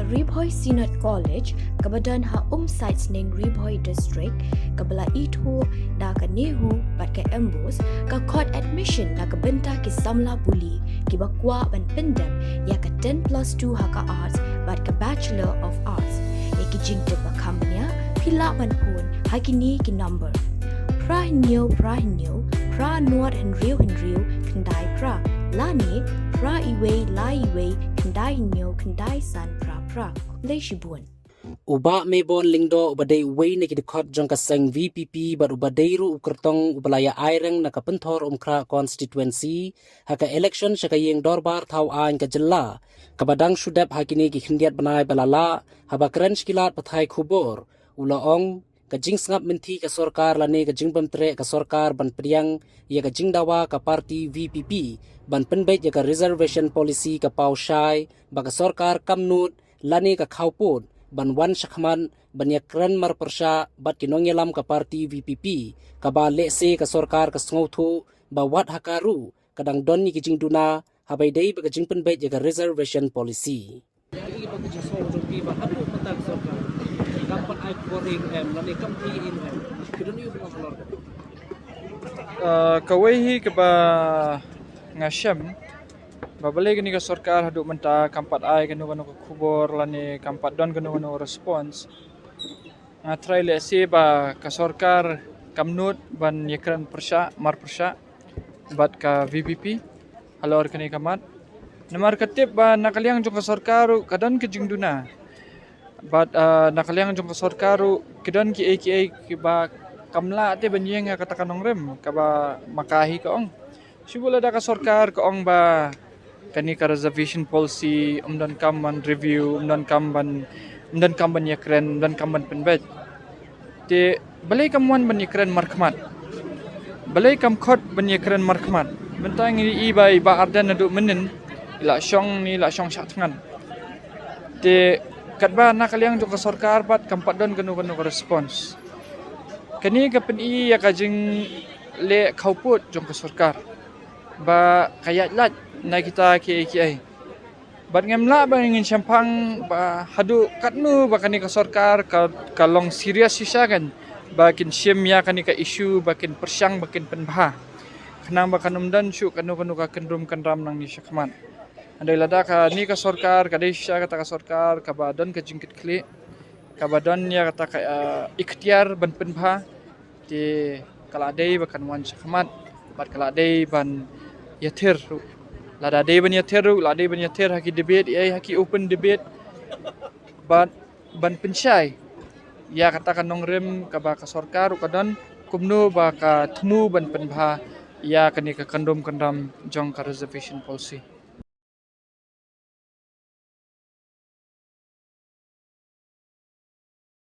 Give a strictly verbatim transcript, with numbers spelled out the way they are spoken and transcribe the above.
Ri Bhoi Synod College, kaba don ha Umsait Sning, Ri Bhoi District, kaba la ithuh da ka NEHU bad ka MBOSE, ka khot admission na ka bynta ki samla pule kiba kwah ban pyndep ïa ka ten plus two ha ka Arts bad ka Bachelor of Arts. Ïa ki jingtip ba kham bniah, phi lah ban phone ha kine ki number: phra hynñiew phra hynñiew phra nod hynriew hynriew khyndai phra, lane phra iwei lai iwei khyndai hynñiew khyndai san phra phra. Khublei shibun. U Bah Maybon Lyngdoh, uba dei uwei na ki dkhot jong ka seng VPP bad uba dei ruh u kyrtong uba la ïa aireng na ka Pynthorumkhrah Constituency ha ka election sha ka Ïing Dorbar Thawaiñ ka Jylla, kaba dang shu dep ha kine ki khyndiat bnai ba la lah, haba kren sha ki lad pathai khubor, u la ong, ka jingsngap mynthi ka sorkar lane ka jingbymtreh ka sorkar ban pdiang ïa ka jingdawa ka party VPP ban pynbeit ïa ka reservation policy ka paw shai ba ka sorkar kam nud lane ka khawpud ban wan shakhmat ban ïakren marpyrshah bad ki nongïalam ka party VPP, kaba lehse ka sorkar ka sngewthuh ba wat ha ka ruh ka dang don ïa ki jingduna haba ïadei bad ka jingpynbeit ïa ka reservation policy. Ïa ki ba ki jingsngew jong ki ba haduh mynta ka sorkar kam pat ai khubor ïa ngi em, lane kam thied ïa ngi em. Ki don ïa u ba nga halor ka. Ah, kawei hi kaba nga shem ba balei kane ka sorkar haduh mynta kam pat ai kano kano ka khubor lane kam pat don kano kano ka response. Nga tharai lehse ba ka sorkar kam nud ban ïakren pyrshah marpyrshah bad ka VPP halor kane ka mat. Namar ka tip ba na ka liang jong ka sorkar ruh ka don ka jingduna. Bad, ah, na ka liang jong ka sorkar ruh ki don kiei kiei kiba kam lah te ban ïeng ha kata ka nongrim, kaba ma ka hi ka ong. Shu bun lada ka sorkar ka ong ba kane ka reservation policy ym donkam ban review, ym donkam ban, ym donkam ban ïakren, ym donkam ban pynbeit. Te balei kam wan ban ïakren markhmat? Balei kam khot ban ïakren markhmat? Mynta ngi i ba i Bah Ardent naduh mynnin i la shong ne i la shong shah thngan. Te katba na ka liang jong ka sorkar pat kam pat don kano kano ka response. Kane ka pyni ïa ka jingleh khawpud jong ka sorkar ba ka ïaid lait na kita kiei kiei. Bad ngam lah ba ngin shemphang ba haduh katno ba kane ka sorkar ka, ka long serious shisha kan ba kin shim ïa kane ka issue, ba kin pyrshang, ba kin pynbha. Khnang ba kan ym don shuh kano kano ka kynrum kynram nangne shakhmat. Hynrei lada kane ka sorkar ka dei shisha kata ka sorkar kaba don ka jingkitkhlieh, kaba don ïa kata ka, ah, iktiar ban pynbha, te ka la dei ba kan wan shakhmat bad ka la dei ban ïathir ruh. Lada dei ban ïathir ruh, la dei ban ïathir ha ki debate, eh, ha ki open debate. Bad ban pynshai ïa kata ka nongrim kaba ka sorkar ruh ka don, kumno ba ka thmu ban pynbha ïa kane ka kynrum kynram jong ka reservation policy.